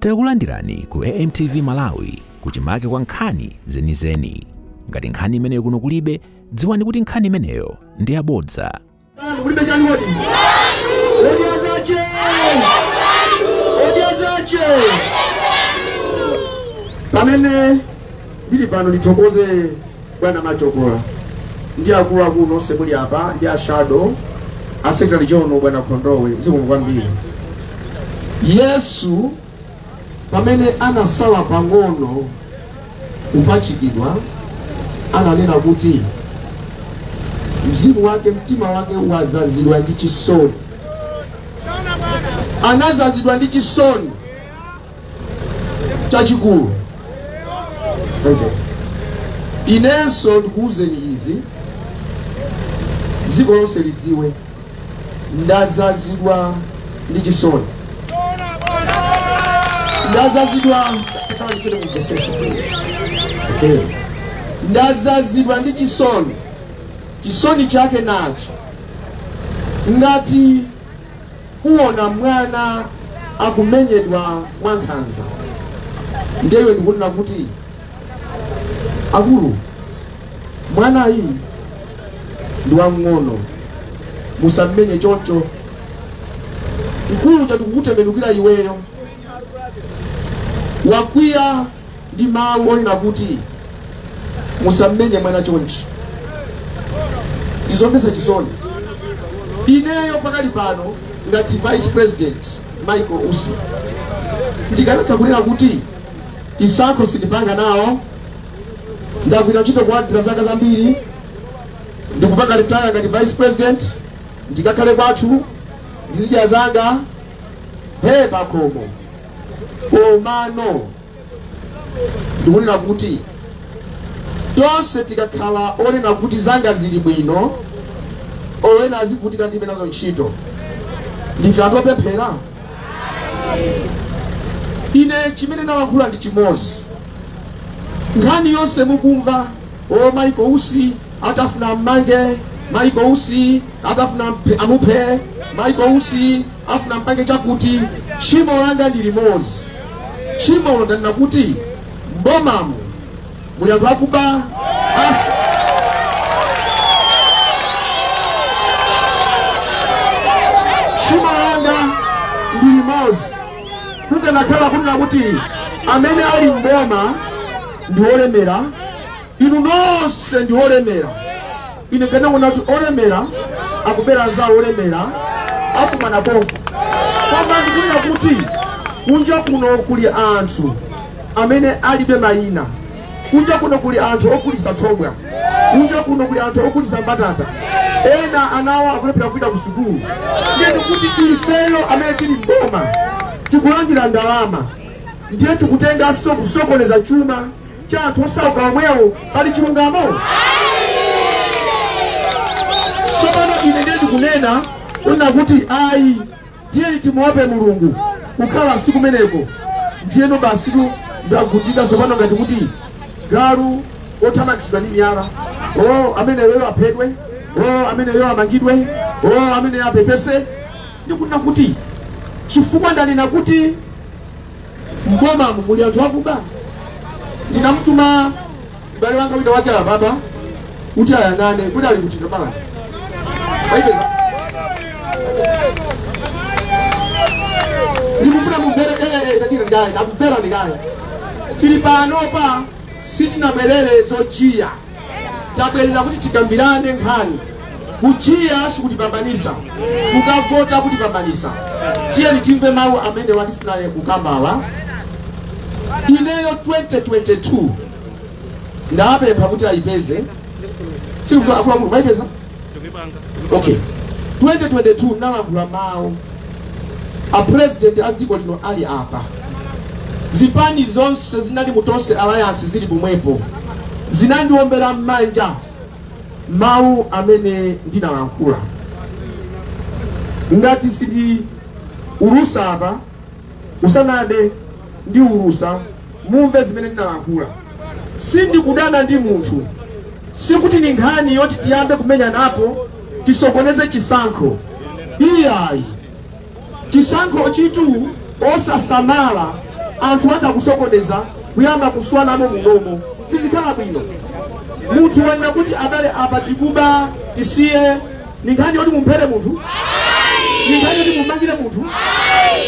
Takulandirani ku AMTV Malawi, kuchimake kwa nkhani zenizeni. Ngati nkhani imeneyo kuno kulibe, dziwani kuti nkhani imeneyo ndi yabodza. Kulibe chani kodi? Odya zache! Odya zache! Pamene ndili pano, ndithokoze bwana Machokola ndi akuluakulu nonse muli apa, ndi a shadow a secretary general bwana Khondowe, zikomo kwambiri. Yesu pamene anasala pang'ono kupachikidwa, ananena kuti mzimu wake, mtima wake wazazidwa ndi chisoni. Anazazidwa ndi chisoni chachikulu. Okay. Inenso ndikuwuzeni izi, dziko lonse lidziwe, ndazazidwa ndi chisoni, ndazazidwa. Okay. Ndazazidwa ndi chisoni. Chisoni chake nachi: ngati uwona mwana akumenyedwa mwankhanza, ndiye ndikunena kuti, "Akulu, mwanayi ndi wamng'ono, musammenye choncho." Mkulu uja ndikukutembenukira iweyo, wakwiya ndi mawu onena kuti musammenye mwana chonchi. Ndizomvetsa chisoni. Ineyo pakali pano ngati Vice President Michael Usi, ndikanatha kunena kuti chisankho sindipanga nawo, ndagwira ntchito kuwadira zaka zambiri, ndikupanga retire ngati Vice President, ndikakhale kwathu, ndizidya zanga he pakhomo. Komano ndikunena kuti tonse tikakhala onena kuti zanga zili bwino, ena azivutika, ndilibe nazo ntchito, ndife anthu opemphera. Ine chimene ndalankhula ndi chimodzi. Nkhani yonse mukumva, "O, Michael Usi atafuna mmange, Michael Usi atafuna amuphe, Michael Usi afuna mpange chakuti," tchimo langa ndi limodzi. Tchimolo ndanena kuti mbomamu muli anthu akuba asi. Tchimo langa ndi limodzi. Kukanakhala kunena kuti amene ali mboma ndi olemera, inu nonse ndi olemera, ine kanaona kuti olemera akubera anzawo olemera, akumana konko. Koma ndikunena kuti kunja kuno kuli anthu amene alibe mayina, kunja kuno kuli anthu ogulitsa thobwa, kunja kuno kuli anthu ogulitsa mbatata, ena anawo akulephera kupita ku sukulu. Ndiye ndikuti ifeyo amene tili mboma tikulandira ndalama, ndiye tikutenganso kusokoneza chuma cha anthu osauka omwewo, pali chilungamo? Tsopano ine ndiye ndikunena kunena kuti ayi, tiyeni timuope Mulungu, kukhala si kumeneko. Ndiyeno basitu ndagundika tsopano ngati kuti galu othamangitsidwa ndi miyala. O, ameneyo aphedwe, o, ameneyo amangidwe, o, ameneyo apepese. Ndikunena kuti chifukwa ndanena kuti mbomamu muli anthu akuba, ndinamtuma m'bale wanga wina wake apapa kuti ayang'ane kuti ali kuti kabala waipeza. Ndikufuna mumvere. Tadira ndikaye, ndamvera ndikaye. Tili panopa, sitinabwerere zojiya, tabwerera kuti tikambirane nkhani. Kujiya sikutipambanisa, kukavota kutipambanisa. Tiyeni timve mawu amene wandifunaye kukambawa. Ineyo 2022 ndapempha kuti ayipeze, sikuti akuluakulu mayipeza. Okay, 2022 nalankhula mawu a President a dziko lino ali apa, zipani zonse zinali mu Tonse Alliance zili pomwepo, zinandiombera m'manja mawu amene ndinalankhula. Ngati sindi ulusa apa usanade ndi ulusa, mumve zimene ndinalankhula. Sindikudana ndi munthu, sikuti ni nkhani yoti tiyambe kumenyanapo, tisokoneze chisankho, iyayi. Chisankho chitu osasamala. Anthu atakusokoneza kuyamba kuswanamo munomo, sizikhala bwino. Munthu wanena kuti, "Abale, apa tikuba, tisiye." Ni nkhani yoti mumphere munthu? Ni nkhani yoti mumangire munthu?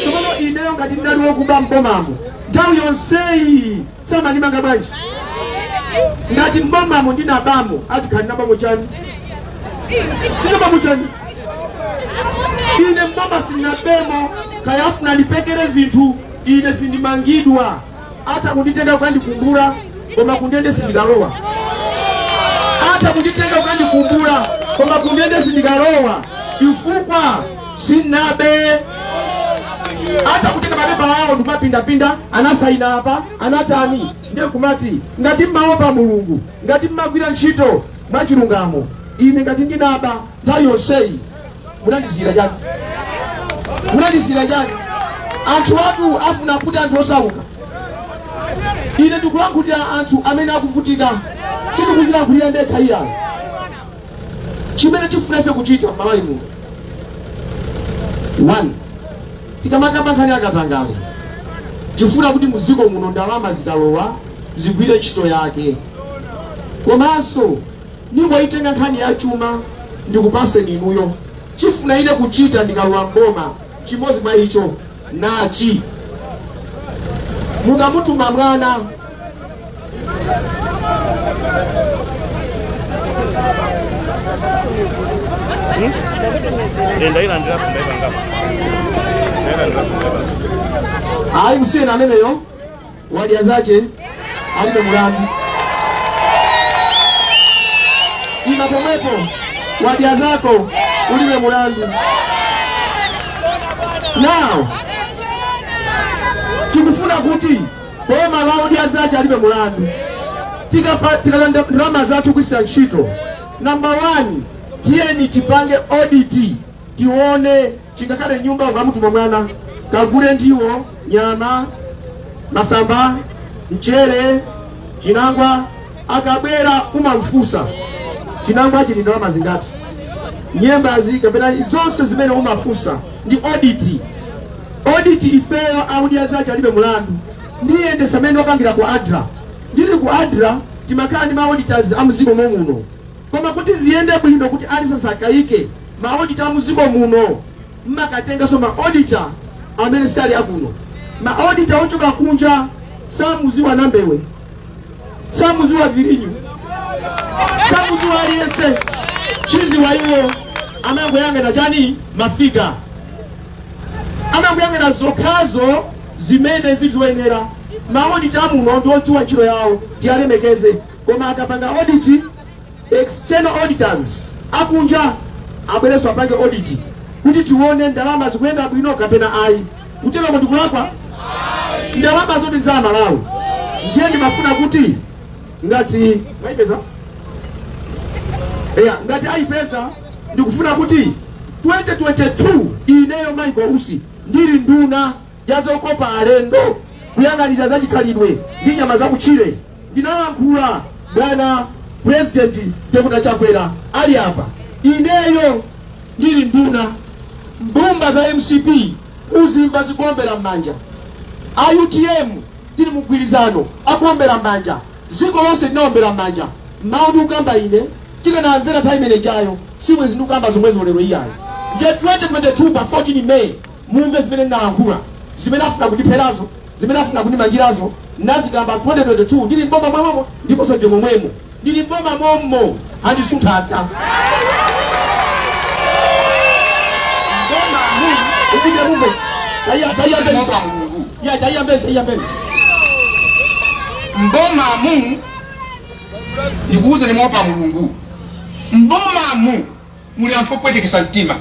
Tsopano ineyo ngati ndinali wokuba mbomamo nthawi yonseyi, samandimanga bwanji? Ngati mbomamo ndinabamo, atikhali nabamo chani? Ndinabamo chani ine? Mboma sindinabemo. Kaya afuna ndipekere zinthu, ine sindimangidwa. Ata kunditenga kukandikumbula, koma kundende sindikalowa. Ata kunditenga kukandikumbula, koma kundende sindikalowa, chifukwa sinabe. Ata kutenga mapepala awo ndimapindapinda, anasaina apa, anatani. Ndiye kumati ngati mmaopa Mulungu, ngati mmagwira ntchito mwachilungamo, ine ngati ndinaba nthawi yonseyi, munandizira chani? Munandizira chani? Anthu atu afuna kuti anthu osauka. Ine ndikulankhulira anthu amene akuvutika, sindikuzilankhulira ndekha iyayo. Chimene tifuna ife kuchita m'Malawi muno, one, tikamakamba nkhani akatangale, tifuna kuti muziko muno ndalama zikalowa zigwire ntchito yake. Komanso ningoyitenga nkhani ya chuma ndikupaseni inuyo. Chifuna ine kuchita ndikalowa mboma, chimodzi mwa icho nachi: mukamutuma mwana Ndailandiraso, ndaipangaso, ndailandiraso, ndaipanga. Ayi, msiyeni ameneyo, wadya zache, alibe mulandu. Ima pomwepo, wadya zako, ulibe mulandu. Now tikufuna kuti boma la odya zache alibe mulandu, tikalanda ndalama zathu kugwiritsa ntchito, number one, tiyeni tipange audit, tione. Chingakhale nyumba, ukamutuma mwana kagule ndiwo, nyama, masamba, mchere, chinangwa, akabwera umamfusa, "Chinangwa chili ndalama zingati? Nyembazi?" Kapena zonse zimene umafusa ndi audit. Audit, ifeyo a Odya Zake Alibe mulandu ndiyendesa amene wapangira ku ADRA. Ndili ku ADRA timakhala ndi ma auditors a mdziko momuno, koma kuti ziyende bwino, kuti alisasakayike, ma auditor a mdziko muno mmakatenganso ma auditor amene sali akuno. Ma auditor ochoka kunja samuziwa Nambewe, samuziwa Virinyu, samuziwa aliyense. Chiziwa iwo amangoyang'ana chani? Ma figure. Amangoyang'ana zokhazo zimene zili zoyenera. Ma auditor amuno ndi odziwa ntchito yawo, tiyalemekeze, koma akapanga audit, external auditors akunja abwerenso apange audit kuti tione ndalama zikuyenda bwino kapena ayi. Kuteroko ndikulakwa? Ndalama zoti za Malawi. Ndiye ndimafuna kuti ngati mwayipeza, eya, ngati ayipeza, ndikufuna kuti 2022 ineyo Michael Usi ndili nduna ya zokopa alendo, kuyang'anira zachikhalidwe ndi nyama zakutchire, ndinalankhula bwana President Dr. Chakwera ali apa. Ineyo ndili nduna, mbumba za MCP uzimva zikuombera m'manja, a UTM tili mugwirizano akuombera m'manja, dziko lonse linaombera m'manja. Mawu ndikukamba ine, tikanamvera nthawi imene ijayo, sibwezi ndikukamba zomwezo lero iyayo. Ndiye 2022 pa 14 May mumve zimene ndinalankhula, zimene afuna kundipherazo, zimene afuna kundimangirazo, nazikamba 2022 ndili mboma momwemo, ndiponso ndi momwemo ndili mboma mommo andisunthaka mboma mu upite mumve. Taiya, taiya mbeni. Mopa Mulungu. Ya, taiya mbeni, taiya mbeni. Mbomamu, ndikuwuzeni mopa Mulungu, mbomamu muli anthu opwetekesa mtima.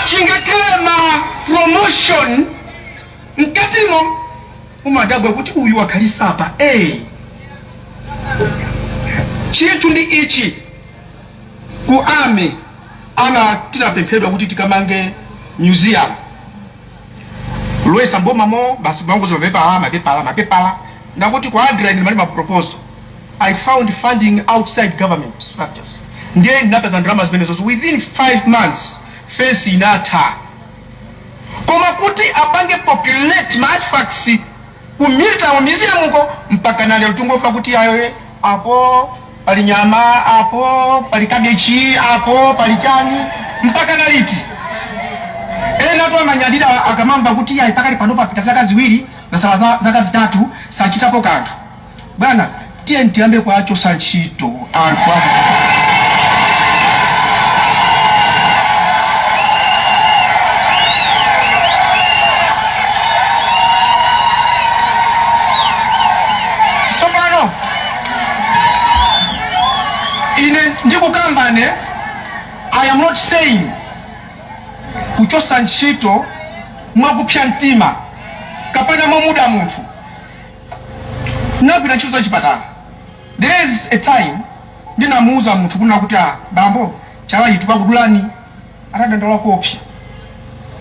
Chingakhale ma promotion mkatimo, umadabwa kuti uyu wakhalisa apa. Chinthu ndi ichi: ku army ana tinapemphedwa kuti tikamange museum lowesa mbomamo basi manguza mapepala, mapepala, mapepala. Ndakuti ku ADRA ine mali ma proposal, I found funding outside government structures. Ndiye ndinapeza ndalama zimenezo within 5 months. Fensi inatha, koma kuti apange populate ma artifacts ku military museum ko, mpaka na lero tungomva kuti ayo apo pali nyama, apo pali kabechi, apo pali chani. Mpaka na liti? Ena tu amanyadira akamamba kuti ayi, pakali pano papita zaka 2, zasala zaka 3, sachitapo kanthu. Bwana, tiye tiyambe kuwachotsa ntchito anthu ako. Tsopano ine ndikukambane, I am not saying kuchotsa ntchito mwakupsa mtima kapena mwamuda munthu. Nagwira ntchito za chipatala. There is a time ndinamuuza munthu kunena kuti, "Ah, bambo, chala chitu pakudulani." Atadandaula koopsa,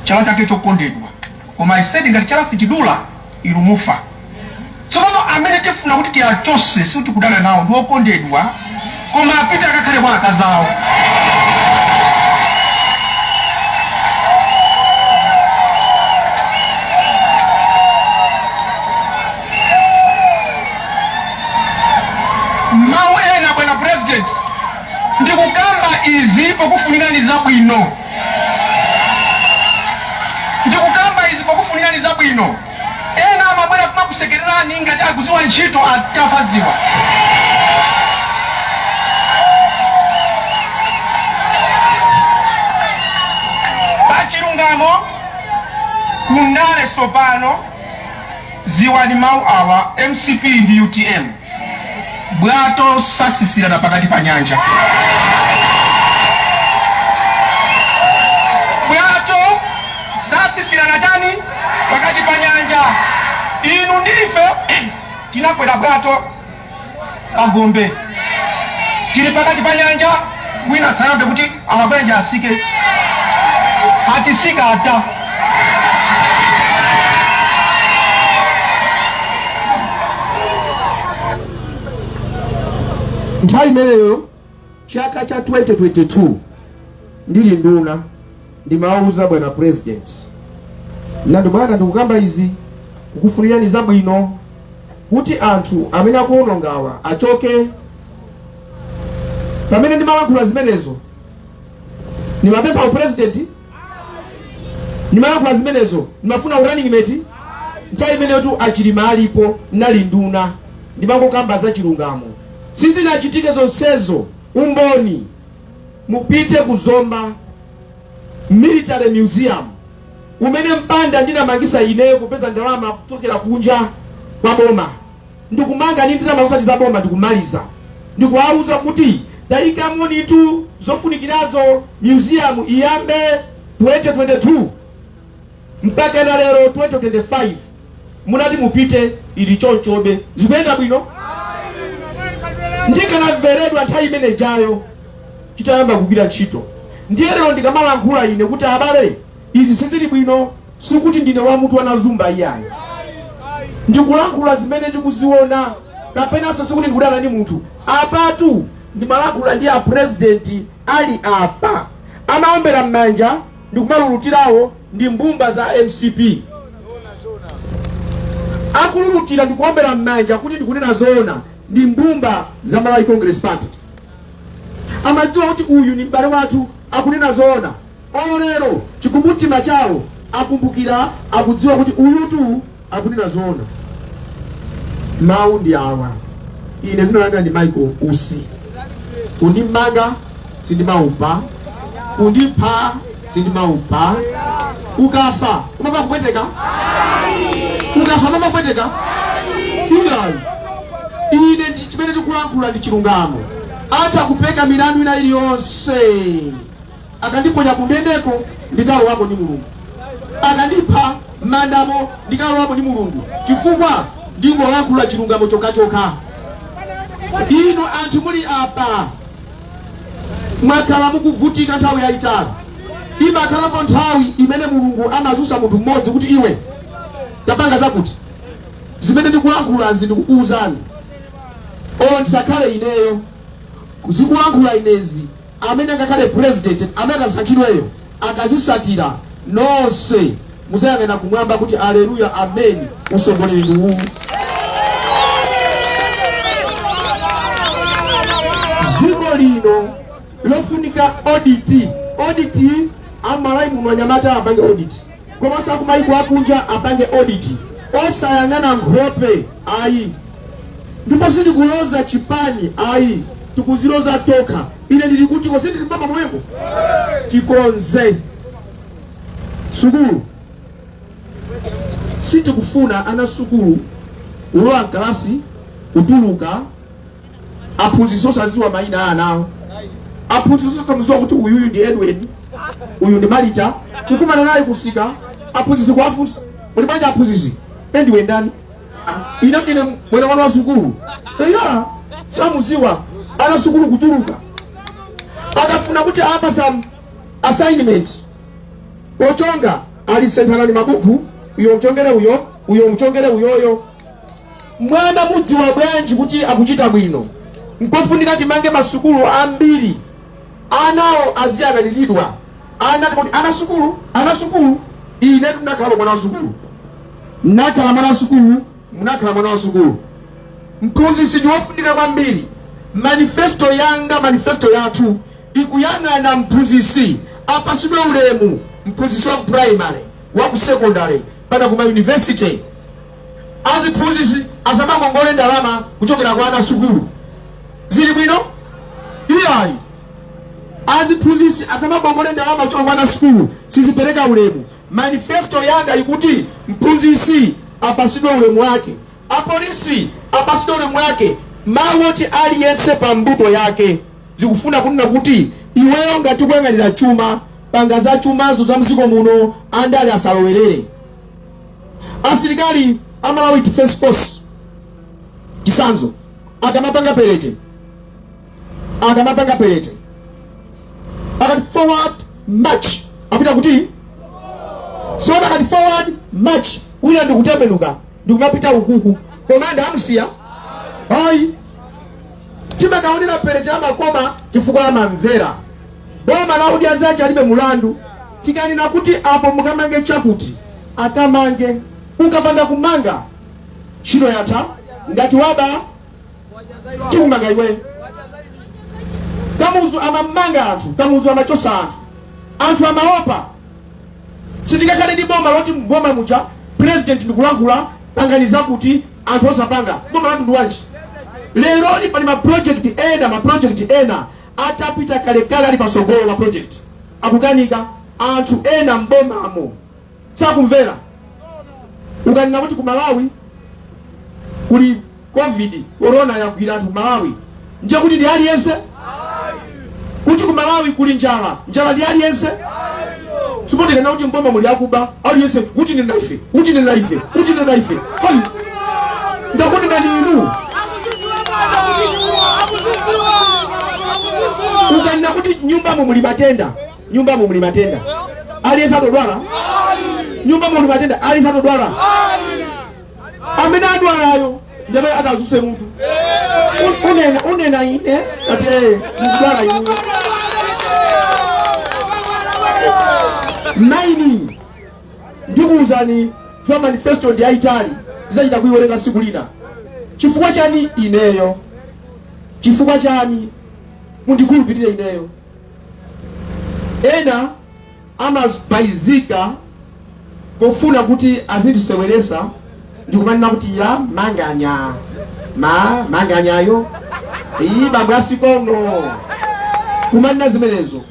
chala chake chokondedwa. Koma I said, "Ngati chala sichidula, inu mufa." Tsopano amene tifuna kuti tiyachose, sikuti kudana nawo, ndi okondedwa, koma apite akakhale kwa akazawo. Mawu ena, bwana President, ndikukamba izi pokufunirani zabwino. Ndikukamba izi pokufunirani zabwino. Ena amabwera kumakusekererani ngati akuziwa ntchito, atasadziwa. Pachilungamo, kundale sopano, ziwani mawu awa: MCP ndi UTM, bwato sasisirana pakati pa nyanja. Bwato sasisirana chani? Pakati pa nyanja. Inu ndife tinakwera bwato pagombe, tili pakati pa nyanja. Wina sayambe kuti awabwenja asike, atisika ata. Nthawi imeneyo, chaka cha 2022, ndili nduna, ndimawuza bwana President nandi, "Bwana, ndikukamba izi kukufunirani zabwino kuti anthu amene akuwonongawa achoke." Pamene ndimalankhula zimenezo, ndimapempha upresident? Ndimalankhula zimenezo ndimafuna running mate? Nthawi imeneyo achilima alipo, nali nduna, ndimangokamba za chilungamo. Sizinachitike zonsezo. Umboni, mupite kuzomba Military Museum umene mpanda ndinamangisa ineyo, kupeza ndalama kuchokera kunja kwa boma, ndikumanga ndi ndalama zosati za boma, ndikumaliza, ndikuwauza kuti tayikamonitu zofunikirazo, museum iyambe 2022. Mpaka na lero 2025, munati mupite, ili chonchobe. Zikuyenda bwino? Ndikanamveredwa nthawi imene ijayo chitayamba kugwira ntchito. Ndiye lero ndikamalankhula ine kuti, "Abale, izi sizili bwino," sikuti ndine wamutu wanazumba iyayi. Ndikulankhula zimene ndikuziona, kapenanso sikuti ndikudana ndi munthu. Apatu ndimalankhula ndi a President ali apa. Amaombera m'manja ndikumalulutirawo ndi mbumba za MCP. Akululutira ndikuombera m'manja kuti ndikunena zoona ndi mbumba za Malawi Congress Party. Amadziwa kuti uyu ni m'bale wathu, akunena zoona. Olo lero chikumbumtima chawo akumbukira, akudziwa kuti uyutu akunena zoona. Mawu ndi awa: ine zina langa ndi Michael Usi. Kundimanga sindimaupa, kundipha sindimaupa. Ukafa umamva kupweteka? Ukafa umamva kupweteka? Iyayi. Ine ndi chimene ndikulankhula ndi chilungamo. Atha kupeka milandu ina iliyonse, akandiponya kundendeko ndikalowamo ndi Mulungu, akandipha m'mandamo ndikalowamo ndi Mulungu, chifukwa ndingolankhula chilungamo chokhachokha. Inu anthu muli apa mwakhala mukuvutika nthawi yayitali. Imakhalapo nthawi imene Mulungu amazusa munthu mmodzi kuti, "Iwe, tapanga zakuti." Zimene ndikulankhulazi ndikukuwuzani, olo ndisakhale ineyo zikulankhula inezi, amene angakhale president amene atasankhidweyo. Akazisatira, nonse muzayang'ana kumwamba kuti aleluya, amen, usogoleri ndi uwu. Dziko lino lofunika audit. Audit amalawi muno, anyamata apange audit, komanso akumayiko akunja apange audit, osayang'ana nkhope ayi. Ndipo sitikuloza chipani ayi, tikuziloza tokha. Ine ndili kuti sindili mboma momwemo? Tikonze sukulu. Sitikufuna ana sukulu kulowa mkalasi, kutuluka, aphunzitsi osadziwa mayina a anawo, aphunzitsi osamudziwa kuti uyuyu ndi Edwin, uyu ndi Marita. Kukumana naye kusika, aphunzitsi kuwafunsa kuti, "Bwanji aphunzitsi, Edwin ndani?" "Ah, ine ndine mwana wanu wa sukulu." Eya, samuziwa. Ana sukulu kutuluka, akafuna kuti apasa assignment pochonga, alisenthanani mabuku, uyo mchongere uyo, uyo mchongere uyoyo. Mwana mudziwa bwanji kuti akuchita bwino? Nkofunika timange masukulu ambiri, anawo aziyang'aniridwa. Ana kuti ana sukulu, ana sukulu. Ine ndinakhala mwana wa sukulu, nakhala mwana wa sukulu, munakhala mwana wa sukulu. Mphunzitsi ndi wofunika kwambiri. Manifesto yanga, manifesto yathu ikuyang'ana mphunzitsi apasidwe ulemu, mphunzitsi wa ku primary, wa ku secondary, mpaka kuma university. Aziphunzitsi asamangongole ndalama kuchokera kwa ana sukulu. Zili bwino? Iyayi. Aziphunzitsi asamangongole ndalama kuchoka kwa ana sukulu, sizipereka ulemu. Manifesto yanga ikuti mphunzitsi apasidwe ulemu wake, apolisi apasidwe ulemu wake. Mawu oti aliyense pa mbuto yake zikufuna kunena kuti iweyo ngati kuyang'anira chuma, panga za chumazo za mdziko muno, andale asalowerere. Asilikali a Malawi Defense Force, chisanzo, akamapanga parade, akamapanga parade, akati "Forward march," apita kuti so akati "Forward march," wina ndikutembenuka ndikumapita ukuku, commander amusiya? Ayi. Timakaonera parade amakoma chifukwa amamvera. Boma la Odya Zake Alibe Mulandu, tikanena kuti apo mukamange chakuti, akamange. Ukapanda kumanga, ntchito yatha. Ngati waba, tikumanga iwe. Kamuzu amamanga anthu, Kamuzu amachosa anthu, anthu amaopa. Sitingakhale ndi boma loti mboma muja president ndikulankhula, "Pangani zakuti," anthu osapanga. Boma lathu ndi wanji? Leroli pali maproject ena, maproject ena atapita kalekale, ali pasogolo, maproject akukanika, anthu ena mbomamo sakumvera. Ukanena kuti ku Malawi kuli COVID, corona yagwira anthu ku Malawi, ndiye kuti ndi aliyense? Kuti ku Malawi kuli njala, njala ndi aliyense? Sipotikana kuti mboma muli akuba, aliyense kuti ndi naife, kuti ndi naife, kuti ndi naife. Ayi, ndakuti ndani inu? Ukanena kuti nyumbamo muli matenda, nyumbamo muli matenda, aliyense atodwala? Nyumbamo muli matenda, aliyense atodwala? Amene adwalayo ndamene atazuse munthu. Unena, unena ine ati eh, mukudwala inuyo. Mining, ndikuwuzani za manifesto ndi yayitali, tidzachita kuiwerenga siku lina. Chifukwa chani ineyo? Chifukwa chani mundikhulupirire ineyo? Ena amabayizika pofuna kuti azindiseweresa ndikumanena kuti ya manganya, ma manganyayo, iyi bambo asikono, kumanena zimenezo.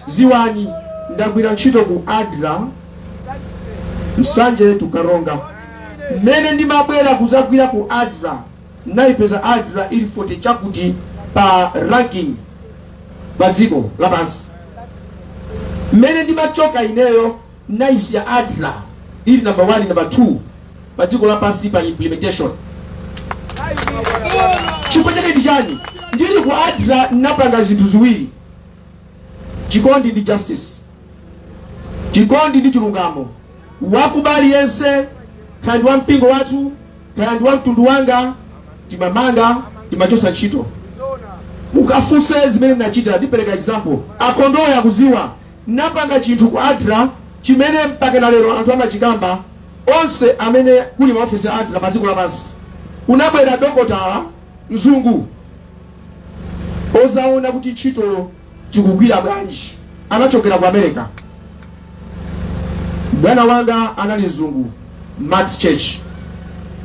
Ziwani ndagwira ntchito ku ADRA Nsanje to Karonga. Mmene ndimabwera kuzagwira ku ADRA, nayipeza ADRA ili 40 chakuti pa ranking pa dziko lapansi. Mmene ndimachoka ineyo, nayisiya ADRA ili number 1, number 2 pa dziko lapansi pa implementation. Chifukwa chake ndi chani? Ndili ku ADRA napanga zinthu ziwiri: chikondi ndi justice, chikondi ndi chilungamo. Wakuba aliyense, kaya ndi wa mpingo wathu, kaya ndi wa mtundu wanga, timamanga, timachosa ntchito. Mukafunse zimene ndinachita. Ndipereka example, akhondoya akuziwa. Napanga chinthu ku ADRA chimene mpaka na lero anthu amachikamba, onse amene kuli maofisi a ADRA pa dziko lapansi. Kunabwera dokotala mzungu ozaona kuti ntchito tikugwira bwanji, anachokera ku America. Bwana wanga anali mzungu, Max Church,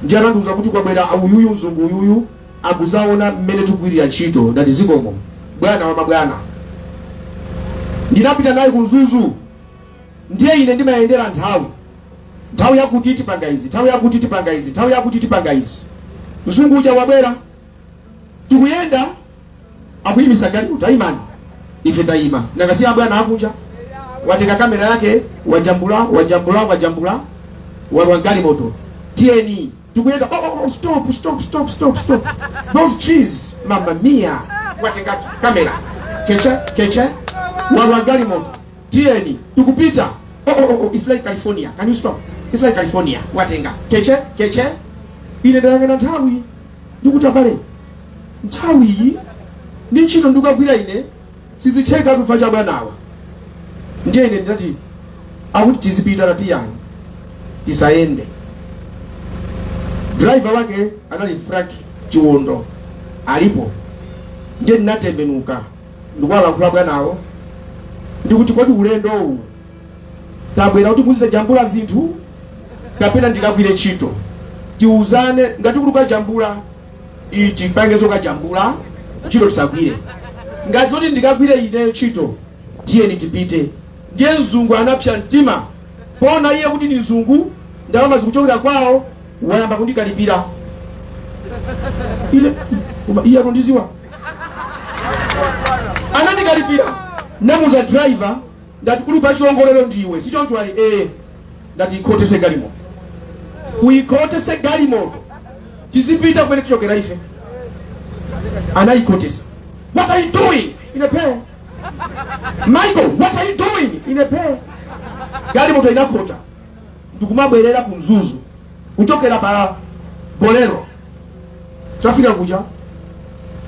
ndiye anandiuza kuti kwabwera uyuyu, mzungu uyuyu akuzaona mmene tikugwirira ntchito. Ndati, "Zikomo, bwana wa mabwana." Ndinapita naye ku Mzuzu. Ndiye ine ndimayendera nthawi, nthawi yakuti tipanga izi, nthawi yakuti tipanga izi, nthawi yakuti tipanga izi. Mzungu uja wabwera, tikuyenda, akuyimisa galimoto, "Tayimani." Ife tayima, nakasiya bwana akunja. Watenga kamera yake, wajambula, wajambula, wajambula, walwa galimoto. "Tiyeni." Tikuyenda, Oh, stop, stop, stop, stop, stop. Those trees, mama mia." Watenga kamera, keche keche, walwa galimoto. "Tiyeni." Tikupita, Oh, it's like California. Can you stop? It's like California." Watenga, keche keche. Ine ndayang'ana nthawi, ndikuti, "Abale, nthawi iyi ndi ntchito ndikagwira ine sizitheka tufa cha bwanawa." Ndiye ine ndinati, akuti tizipita, tati yayi, tisayende. Driver wake anali Frank Chiwondo, alipo. Ndiye ndinatembenuka, ndikuwalankhula bwanawo, ndikuti, "Kodi ulendo uwu tabwera kuti muzijambula zinthu kapena ndikagwire ntchito? Tiuzane. Ngati kuti kukajambula, iti pange zokajambula, ntchito tisagwire. Ngati zoti ndikagwire ine ntchito, tiyeni tipite." Ndiye mzungu anapsa mtima pona iye kuti ni mzungu, ndalama zikuchokera kwawo, wayamba kundikalipira ile. Koma iye atondiziwa, anandikalipira. Namuza driver, ndati, "Uli pa chiongolero ndiwe, sichoncho?" Ali, "Eh." Ndati, "Ikhotese galimoto, uyikhotese galimoto, tizipita kumene tichokera ife." Anayikhotesa. "What are you doing?" Ine phe. "Michael, what are you doing?" Ine phe. Galimoto inakhota, ndikumabwerera ku Mzuzu kuchokera pa Bolero. Tafika kuja,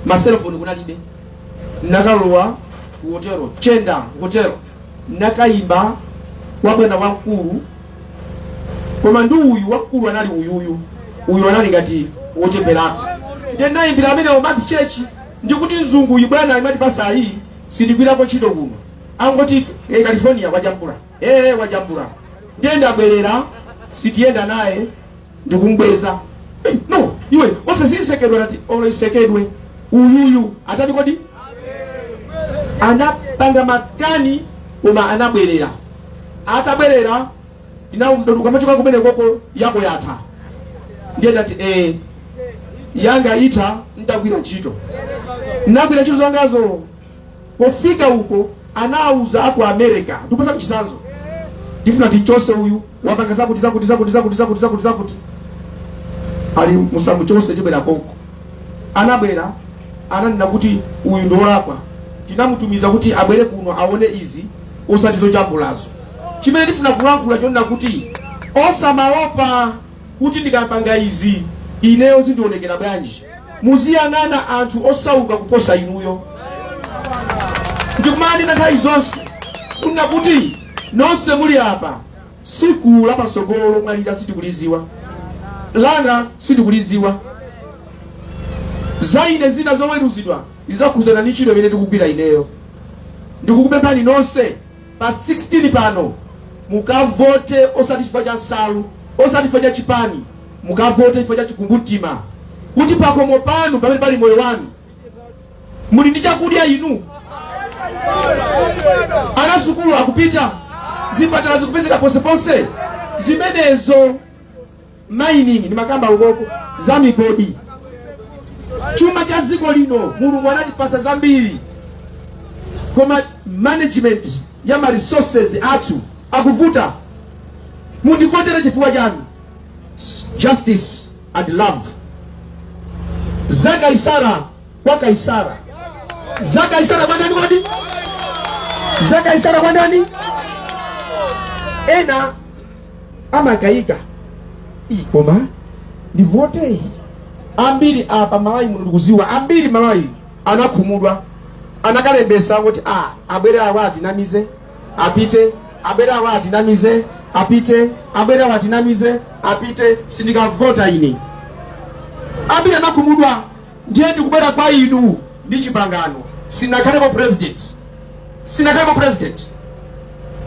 maselofoni kunalibe. Nakalowa ku hotelo, Chenda Hotelo, nakayimba kwa bwana wamkulu. Koma ndi uyu wamkulu anali uyuyu, uyu anali ngati wocheperako. Ndiye nayimbira amenewo, Max Church, ndikuti, "Mzungu uyu bwana imati pasayi sindigwirako ntchito kuno, angoti California wajambula, wajambula. Ndiye ndabwerera, sitiyenda naye, ndikumbweza." "No, iwe, ofesi isekedwe." Nati, "Olo isekedwe, uyuyu atati kodi?" Anapanga makani, koma anabwerera. Atabwerera, ukamachoka kumene koko yako yatha. Ndiye ndati, "Yanga itha ndagwira ntchito." Ndagwira ntchito zangazo. Pofika uko anauza aku America, ndipasa chitsanzo, "Tifuna tichose uyu, wapanga zakuti zakuti zakuti zakuti zakuti zakuti zakuti." Ali, "Musamuchose, tibwera konko." Anabwera, ananena kuti uyu ndi wolakwa, tinamutumiza kuti abwere kuno aone izi, osati zojambulazo. Chimene ndifuna kulankhula chonena kuti osamaopa kuti ndikapanga izi ineyo zindionekera bwanji. Muziyang'ana anthu osauka kuposa inuyo. Ndikumanena nthawi zonse kunena kuti nonse muli apa, siku la pasogolo lomwalira sitikuliziwa, langa sitikuliziwa. Za ine zina zoweruzidwa zizakhuzana ndi ntchito imene tikugwira ineyo. Ndikukupemphani nonse, pa 16 pano mukavote, osati chifukwa cha nsalu, osati chifukwa cha chipani, mukavote chifukwa cha chikumbumtima, kuti pakhomo panu pamene pali moyo wanu muli ndi chakudya inu, ana sukulu akupita, zipatala zikupezeka ponseponse. Zimenezo mining ndi makamba ukoko za migodi, chuma cha dziko lino. Mulungu anatipasa zambiri, koma management ya ma resources athu akuvuta. Mundivotere chifukwa chanu? Justice and love. Za Kaisara kwa Kaisara, za Kaisara kwa ndani kodi? Za Kaisara kwa ndani? Ena amakayika, "Koma ndivote?" Ambiri apa Malawi muno, ndikuziwa ambiri Malawi anakhumudwa, anakalembesa kuti a abwere awa atinamize. Apite, abwere awa atinamize, apite, abwere awa atinamize, apite, sindikavota ine. Ambiri anakhumudwa. Ndiye ndikubwera kwa inu ndi chipangano. Sinakhalepo president, sinakhalepo president.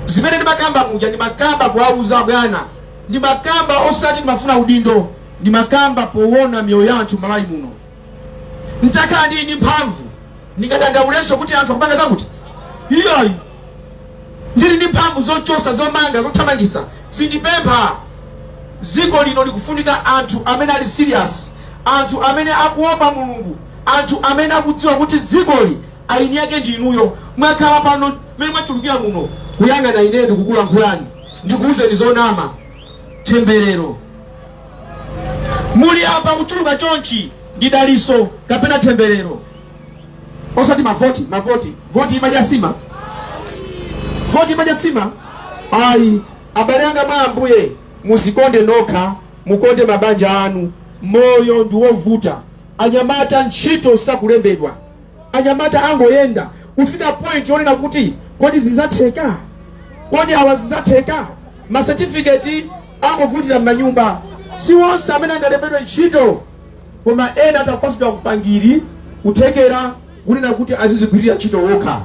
Zimene ndimakamba muja, ndimakamba kuwauza bwana, ndimakamba osati ndimafuna udindo, ndimakamba poona miyoyo ya anthu Malawi muno. Ntakhala ndili ndi mphamvu, ndingadandaulenso kuti anthu akupanga zakuti? Iyayi. Ndili ndi mphamvu zochosa, zomanga, zothamangisa, sindipempha. Dziko lino likufunika anthu amene ali serious, anthu amene akuopa Mulungu, anthu amene akudziwa kuti dzikoli aini yake ndi inuyo. Mwakhala pano mmene mwachulukira muno kuyang'ana ineyo ndikukulankhulani, ndikuwuzeni zonama, temberero. Muli apa kuchuluka chonchi ndi daliso kapena temberero? Osati mavoti, mavoti, voti imadya sima, voti imadya sima, ayi. Abale anga mwa Ambuye, muzikonde nokha, mukonde mabanja anu. Moyo ndi wovuta. Anyamata ntchito sakulembedwa, anyamata angoyenda kufika point yonena kuti kodi zidzatheka? Kodi awa zidzatheka? Masetifiketi angovutira m'manyumba. Si onse amene angalembedwe ntchito, koma ena atapasidwa kupangiri kuthekera kunena kuti azizigwirira ntchito wokha.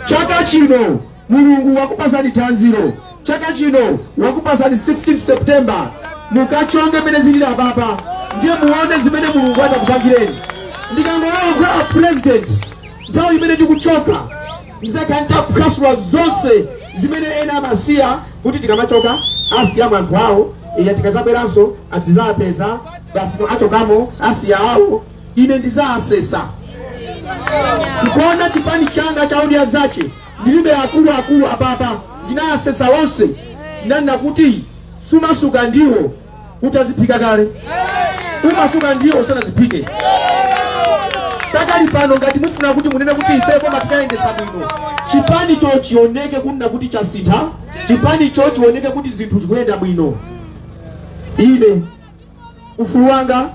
Chaka chino Mulungu wakupasani thanziro, chaka chino wakupasani 16 September. Mukachonge mene zilili apapa, ndiye muone zimene Mulungu atakupangireni. Ndikangolowa kukhala president, nthawi imene ndikuchoka ndizakhala nditaphwasula zonse zimene ena amasiya kuti tikamachoka asiya anthu awo, iya, tikazabweranso adzizapeza basi, achokamo asiya awo. Ine ndizasesa nkuona chipani changa cha Odya Zache ndilibe akuluakulu apapa, ndinasesa onse. Ndanena kuti sumasuka ndiwo utaziphika kale, umasuka ndiwo usanaziphike. Pakali pano, ngati mufuna kuti munene kuti ife koma tikayendesa bwino, chipanicho chioneke kunena kuti chasintha, chipanicho chioneke kuti zinthu zikuyenda bwino. Ine ufulu wanga,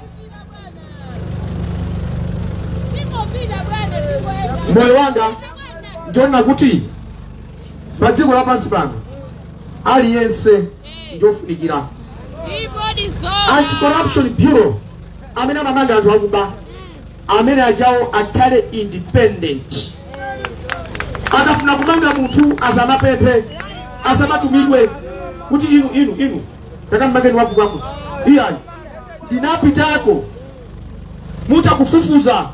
moyo wanga ndiona kuti pa dziko lapansi pano aliyense ndiofunikira. Anti-Corruption Bureau, amene amamanga anthu akuba, amene ajawo akhale independent. Akafuna kumanga munthu asamapemphe, asamatumidwe kuti inu, inu, inu, takamangeni wakuti wakuti, iyayi. Ndinapitako mutakufufuza,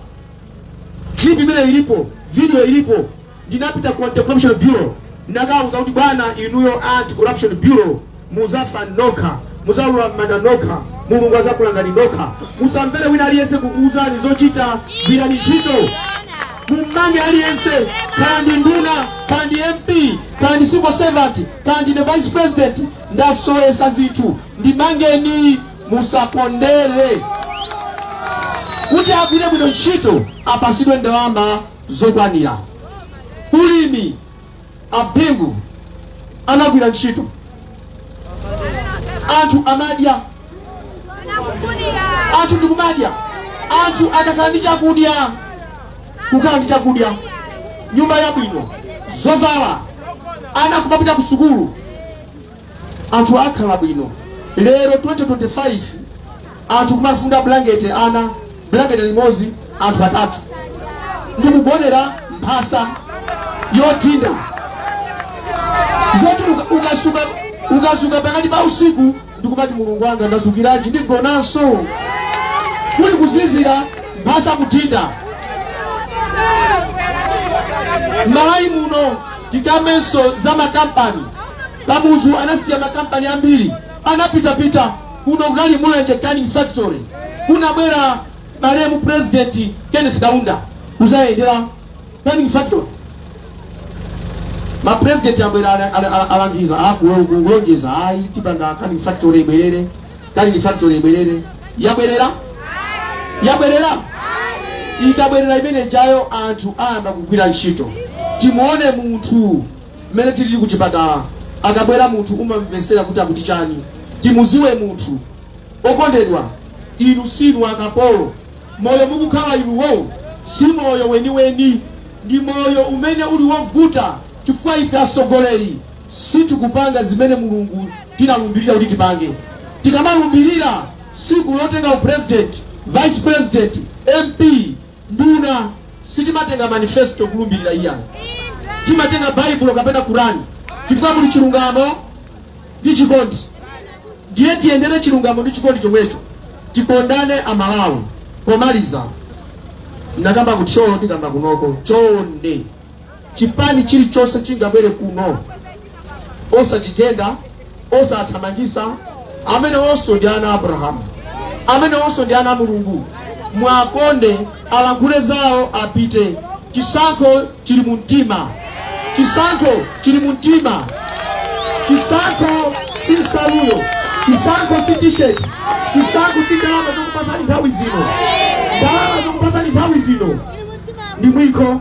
clip imene ilipo, video ilipo. Ndinapita ku Anti-Corruption Bureau, ndakauza kuti bwana, inuyo Anti-Corruption Bureau muzafa nokha, muzalowa m'manda nokha, Mulungu azakulangani nokha. Musamvere wina aliyense kukuuzani zochita, gwirani ntchito, mummange aliyense, kaya ndi nduna, kaya ndi MP, kaya ndi civil servant, kaya ndine vice president, ndasowesa zinthu, ndimangeni, musakondere. Kuti agwire bwino ntchito apasidwe ndalama zokwanira. Ulimi, abingu anagwira ntchito, anthu amadya, anthu ndikumadya. Anthu akakhala ndi chakudya, kukhala ndi chakudya, nyumba yabwino, zovala, ana kumapita ku sukulu, anthu akhala bwino. Lero 2025 anthu kumafunda blanketi, ana blanketi limodzi anthu atatu, ndikugonera mphasa yothinda zoti ukasuka pakati pa usiku ndikumati, "Mulungu wanga, ndazukiranji? Ndigonanso." Kuli kuzizira, mphasa kuthinda. Malawi muno tikamenso za makampani. Kamuzu anasiya makampani ambiri, anapitapita. Kuno kunali Mulanje Canning Factory, kunabwera malemu President Kenneth Kaunda kuzayendera canning factory. Mapresident abwera, alangiza, akulonjeza, ayi, tipanga canning factory ibwerere, canning factory ibwerere. Yabwerera? Yabwerera? Ikabwerera imene jayo, anthu ayamba kugwira ntchito. Timuone munthu mmene tilili kuchipatala, akabwera munthu umamvesera kuti akuti chani, timuziwe munthu. Okondedwa, inu sinu akapolo. Moyo mukukhala inuwo si moyo weniweni, ndi moyo umene uli wovuta. Chifukwa ife atsogoleri sitikupanga zimene Mulungu tinalumbirira kuti tipange. Tikamalumbirira siku lotenga upresident, vice president, MP, nduna, sitimatenga manifesto kulumbirira iyayi, timatenga Baibulo kapena Kurani, chifukwa muli chilungamo ndi chikondi. Ndiye tiyendere chilungamo ndi chikondi chomwecho, tikondane Amalawi. Pomaliza, ndakamba kuThyolo, ndikamba kunoko, chonde, chipani chilichonse chingabwere kuno, osachigenda, osathamangisa. Amene onso ndi ana Abrahamu, amene onso ndi ana a Mulungu, mwakonde, alankhule zawo, apite. Chisankho chili mu mtima, chisankho chili mu mtima. Chisankho si nsaluyo, chisankho si T-shirt, chisankho si ndalama zokupasani nthawi zino. Ndalama zokupasani nthawi zino ndi mwiko,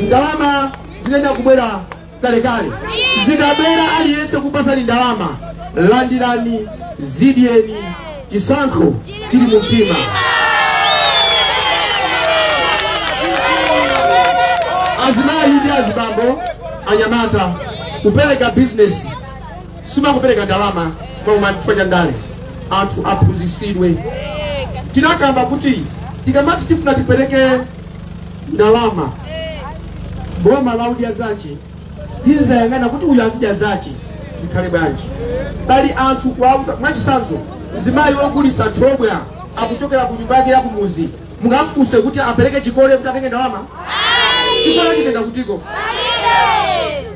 ndalama zinenda kubwera kalekale. Zikabwera, aliyense kupasani ndalama, landirani, zidyeni. Chisankho chili mu mtima. Azimayi ndi azibambo, anyamata, kupereka bizinesi simakupereka ndalama koma chifukwa cha ndale. Anthu aphunzisidwe. Tinakamba kuti tikamati tifuna tipereke ndalama, boma la udya zache lizayang'ana kuti uyu azidya zache zikhale bwanji. Pali anthu kuwauza, mwachisanzo, mzimayi wogulisa thobwa akuchokera ku nyumba yake ya kumuzi, mungamfunse kuti apereke chikole kuti atenge ndalama? Chikole achitenga kutiko?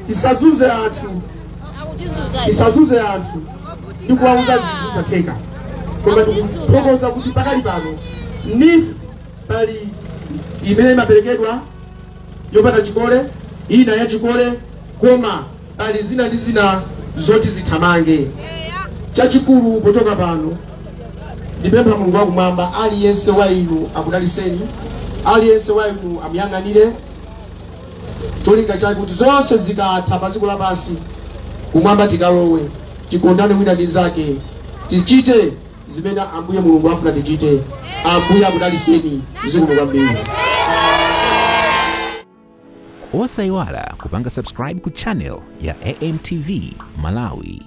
Tisazunze anthu, tisazunze anthu ndi kuwauza zinthu zosatheka. Koma ndikuthokoza kuti pakali pano NEEF pali imene imaperekedwa yopanda chikole, ina ya chikole, koma pali zina ndi zina zoti zithamange. Chachikulu, pochoka pano, ndipempha Mulungu wakumwamba aliyense wa inu akudaliseni, aliyense wa inu amuyang'anire, cholinga chake kuti zonse zikatha pa dziko lapansi, kumwamba tikalowe. Tikondane wina ndi nzake, tichite zimene Ambuye Mulungu afuna tichite. Ambuye akudaliseni. Zikomo kwambiri. Osayiwala kupanga subscribe ku channel ya AMTV Malawi.